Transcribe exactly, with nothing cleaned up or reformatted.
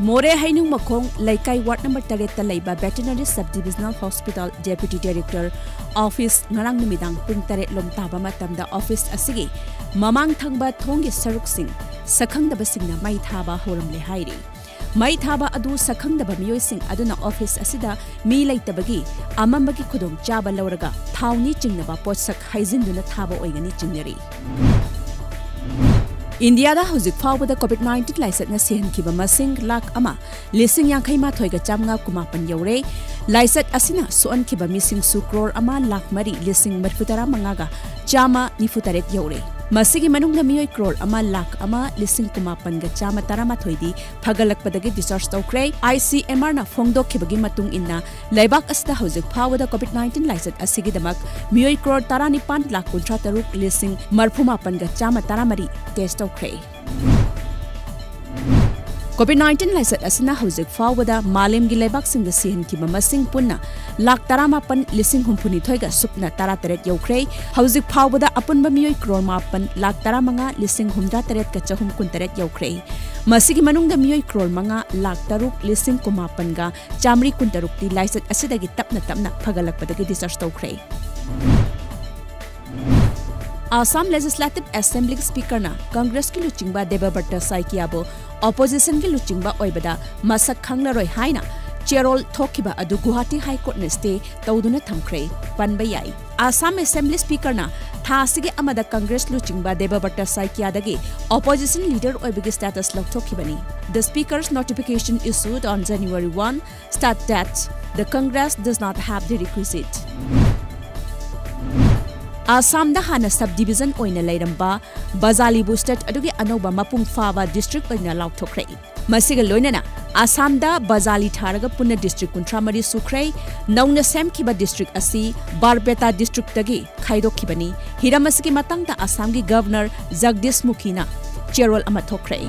ꯃꯣꯔꯦ ꯍꯩꯅꯨꯡꯃꯈꯣꯡ ꯂꯩꯀꯥꯏ ꯋꯥꯔꯗ ꯅꯝꯕꯔ ꯇꯔꯦꯠꯇ ꯂꯩꯕ veterinary sub divisional hospital deputy director office ꯉꯔꯥꯡ ꯅꯨꯃꯤꯗꯥꯡ ꯄꯨꯡ ꯇꯔꯦꯠ ꯂꯣꯝ ꯇꯥꯕ ꯃꯇꯝꯗ ꯑꯣꯐꯤꯁ ꯑꯁꯤꯒꯤ ꯃꯃꯥꯡ ꯊꯪꯕ ꯊꯣꯡꯒꯤ ꯁꯔꯨꯛꯁꯤꯡ ꯁꯛꯈꯪꯗꯕꯁꯤꯡꯅ ꯃꯩ ꯊꯥꯕ ꯍꯧꯔꯝꯂꯦ ꯍꯥꯏꯔꯤ꯫ ꯃꯩ ꯊꯥꯕ ꯑꯗꯨ ꯁꯛꯈꯪꯗꯕ ꯃꯤꯑꯣꯏꯁꯤꯡ ꯑꯗꯨꯅ ꯑꯣꯐꯤꯁ ꯑꯁꯤꯗ ꯃꯤ ꯂꯩꯇꯕꯒꯤ ꯑꯃꯝꯕꯒꯤ ꯈꯨꯗꯣꯡꯆꯥꯕ ꯂꯧꯔꯒ ꯊꯥꯎꯅꯤ ꯆꯤꯡꯅꯕ ꯄꯣꯠꯁꯛ ꯍꯩꯖꯤꯟꯗꯨꯅ ꯊꯥꯕ ꯑꯣꯏꯒꯅꯤ ꯆꯤꯡꯅꯔꯤ꯫ ꯏꯟꯗꯤꯌꯥꯗ ꯍꯧꯖꯤꯛ ꯐꯥꯎꯕꯗ ꯀꯣꯚꯤꯗ ꯅꯥꯏꯟꯇꯤꯟ ꯂꯥꯏꯆꯠꯅ ꯁꯤꯍꯟꯈꯤꯕ ꯃꯁꯤꯡ ꯂꯥꯈ ꯑꯃ ꯂꯤꯁꯤꯡ ꯌꯥꯡꯈꯩ ꯃꯥꯊꯣꯏꯒ ꯆꯥꯝꯃꯉꯥ ꯀꯨꯟꯃꯥꯄꯟ ꯌꯧꯔꯦ꯫ ꯂꯥꯏꯆꯠ ꯑꯁꯤꯅ ꯁꯣꯛꯍꯟꯈꯤꯕ ꯃꯤꯁꯤꯡꯁꯨ ꯀ꯭ꯔꯣꯔ ꯑꯃ ꯂꯥꯈ ꯃꯔꯤ ꯂꯤꯁꯤꯡ ꯃꯔꯤꯐꯨ ꯇꯔꯥ ꯃꯉꯥꯒ ꯆꯥꯝꯃ ꯅꯤꯐꯨ ꯇꯔꯦꯠ ꯌꯧꯔꯦ꯫ ꯃꯁꯤꯒꯤ ꯃꯅꯨꯡꯗ ꯃꯤꯑꯣꯏ ꯀ꯭ꯔꯣꯔ ꯑꯃ ꯂꯥꯈ ꯑꯃ ꯂꯤꯁꯤꯡ ꯀꯨꯟꯃꯥꯄꯟꯒ ꯆꯥꯝꯃ ꯇꯔꯥꯃꯥꯊꯣꯏꯗꯤ ꯐꯒꯠꯂꯛꯄꯗꯒꯤ ꯗꯤꯁꯆꯥꯔꯖ ꯇꯧꯈ꯭ꯔꯦ꯫ ꯑꯥꯏ ꯁꯤ ꯑꯦꯝ ꯑꯥꯔꯅ ꯐꯣꯡꯗꯣꯛꯈꯤꯕꯒꯤ ꯃꯇꯨꯡ ꯏꯟꯅ, ꯂꯩꯕꯥꯛ ꯑꯁꯤꯗ ꯍꯧꯖꯤꯛ ꯐꯥꯎꯕꯗ ꯀꯣꯚꯤꯗ ꯅꯥꯏꯟꯇꯤꯟ ꯂꯥꯏꯆꯠ ꯑꯁꯤꯒꯤꯗꯃꯛ ꯃꯤꯑꯣꯏ ꯀ꯭ꯔꯣꯔ ꯇꯔꯥꯅꯤꯄꯥꯟ ꯂꯥꯈ ꯀꯨꯟꯊ꯭ꯔꯥ ꯇꯔꯨꯛ ꯂꯤꯁꯤꯡ ꯃꯔꯤꯐꯨ ꯃꯥꯄꯟꯒ ꯆꯥꯝꯃ ꯇꯔꯥꯃꯔꯤ ꯇꯦꯁ ꯇꯧꯈ꯭ꯔꯦ꯫ ꯀꯣꯚꯤꯗ ꯅꯥꯏꯟꯇꯤꯟ ꯂꯥꯏꯆꯠ ꯑꯁꯤꯅ ꯍꯧꯖꯤꯛ ꯐꯥꯎꯕꯗ ꯃꯥꯂꯦꯝꯒꯤ ꯂꯩꯕꯥꯛꯁꯤꯡꯗ ꯁꯤꯍꯟꯈꯤꯕ ꯃꯁꯤꯡ ꯄꯨꯟꯅ ꯂꯥꯈ ꯇꯔꯥꯃꯥꯄꯟ ꯂꯤꯁꯤꯡ ꯍꯨꯝꯐꯨꯅꯤꯊꯣꯏꯒ ꯁꯨꯞꯅ ꯇꯔꯥꯇꯔꯦꯠ ꯌꯧꯈ꯭ꯔꯦ꯫ ꯍꯧꯖꯤꯛ ꯐꯥꯎꯕꯗ ꯑꯄꯨꯟꯕ ꯃꯤꯑꯣꯏ ꯀ꯭ꯔꯣꯔ ꯃꯥꯄꯟ ꯂꯥꯈ ꯇꯔꯥꯃꯉꯥ ꯂꯤꯁꯤꯡ ꯍꯨꯝꯗ꯭ꯔꯥ ꯇꯔꯦꯠꯀ ꯆꯍꯨꯝ ꯀꯨꯟꯇꯔꯦꯠ ꯌꯧꯈ꯭ꯔꯦ꯫ ꯃꯁꯤꯒꯤ ꯃꯅꯨꯡꯗ ꯃꯤꯑꯣꯏ ꯀ꯭ꯔꯣꯔ ꯃꯉꯥ ꯂꯥꯈ ꯇꯔꯨꯛ ꯂꯤꯁꯤꯡ ꯀꯨꯟꯃꯥꯄꯟꯒ ꯆꯥꯃꯔꯤ ꯀꯨꯟꯇꯔꯨꯛꯇꯤ ꯂꯥꯏꯆꯠ ꯑꯁꯤꯗꯒꯤ ꯇꯞꯅ ꯇꯞꯅ ꯐꯒꯠꯂꯛꯄꯗꯒꯤ ꯗꯤꯁꯆꯥꯔꯖ ꯇꯧꯈ꯭ꯔꯦ꯫ ꯑꯁꯥꯝ ꯂꯦꯖꯤꯁꯂꯦꯇꯤꯚ ꯑꯦꯁꯦꯝꯕ꯭ꯂꯤ ꯁ꯭ꯄꯤꯀꯔꯅ ꯀꯪꯒ꯭ꯔꯦꯁꯀꯤ ꯂꯨꯆꯤꯡꯕ ꯗꯦꯕꯕ꯭ꯔꯇ ꯁꯥꯏꯀꯤꯌꯥꯕꯨ ꯑꯣꯄꯣꯖꯤꯁꯟꯒꯤ ꯂꯨꯆꯤꯡꯕ ꯑꯣꯏꯕꯗ ꯃꯁꯛ ꯈꯪꯂꯔꯣꯏ ꯍꯥꯏꯅ ꯆꯦꯔꯣꯜ ꯊꯣꯛꯈꯤꯕ ꯑꯗꯨ ꯒꯨꯋꯥꯍꯥꯇꯤ ꯍꯥꯏ ꯀꯣꯔꯠꯅ ꯁ꯭ꯇꯦ ꯇꯧꯗꯨꯅ ꯊꯝꯈ꯭ꯔꯦ꯫ ꯄꯟꯕ ꯌꯥꯏ꯫ ꯑꯁꯥꯝ ꯑꯦꯁꯦꯝꯕ꯭ꯂꯤ ꯁ꯭ꯄꯤꯀꯔꯅ ꯊꯥ ꯑꯁꯤꯒꯤ ꯑꯃꯗ ꯀꯪꯒ꯭ꯔꯦꯁ ꯂꯨꯆꯤꯡꯕ ꯗꯦꯕꯕ꯭ꯔꯇ ꯁꯥꯏꯀꯤꯌꯥꯗꯒꯤ ꯑꯣꯄꯣꯖꯤꯁꯟ ꯂꯤꯗꯔ ꯑꯣꯏꯕꯒꯤ status ꯂꯧꯊꯣꯛꯈꯤꯕꯅꯤ꯫ The speaker's notification issued on January one state that the Congress does not have the requisite. ꯑꯁꯥꯝꯗ ꯍꯥꯟꯅ ꯁꯕ ꯗꯤꯚꯤꯖꯟ ꯑꯣꯏꯅ ꯂꯩꯔꯝꯕ ꯕꯖꯥꯂꯤꯕꯨ ꯁ꯭ꯇꯦꯠ ꯑꯗꯨꯒꯤ ꯑꯅꯧꯕ ꯃꯄꯨꯡ ꯐꯥꯕ ꯗꯤꯁꯇ꯭ꯔꯤꯛ ꯑꯣꯏꯅ ꯂꯥꯎꯊꯣꯛꯈ꯭ꯔꯦ꯫ ꯃꯁꯤꯒ ꯂꯣꯏꯅꯅ ꯑꯁꯥꯝꯗ ꯕꯖꯥꯂꯤ ꯊꯥꯔꯒ ꯄꯨꯟꯅ ꯗꯤꯁꯇ꯭ꯔꯤꯛ ꯀꯨꯟꯊ꯭ꯔꯥ ꯃꯔꯤ ꯁꯨꯈ꯭ꯔꯦ꯫ ꯅꯧꯅ ꯁꯦꯝꯈꯤꯕ ꯗꯤꯁꯇ꯭ꯔꯤꯛ ꯑꯁꯤ ꯕꯥꯔꯄꯦꯇꯥ ꯗꯤꯁꯇ꯭ꯔꯤꯛꯇꯒꯤ ꯈꯥꯏꯗꯣꯛꯈꯤꯕꯅꯤ꯫ ꯍꯤꯔꯝ ꯑꯁꯤꯒꯤ ꯃꯇꯥꯡꯗ ꯑꯁꯥꯝꯒꯤ ꯒꯚꯔꯅꯔ ꯖꯒꯗꯤꯁ ꯃꯨꯈꯤꯅ ꯆꯦꯔꯣꯜ ꯑꯃ ꯊꯣꯛꯈ꯭ꯔꯦ꯫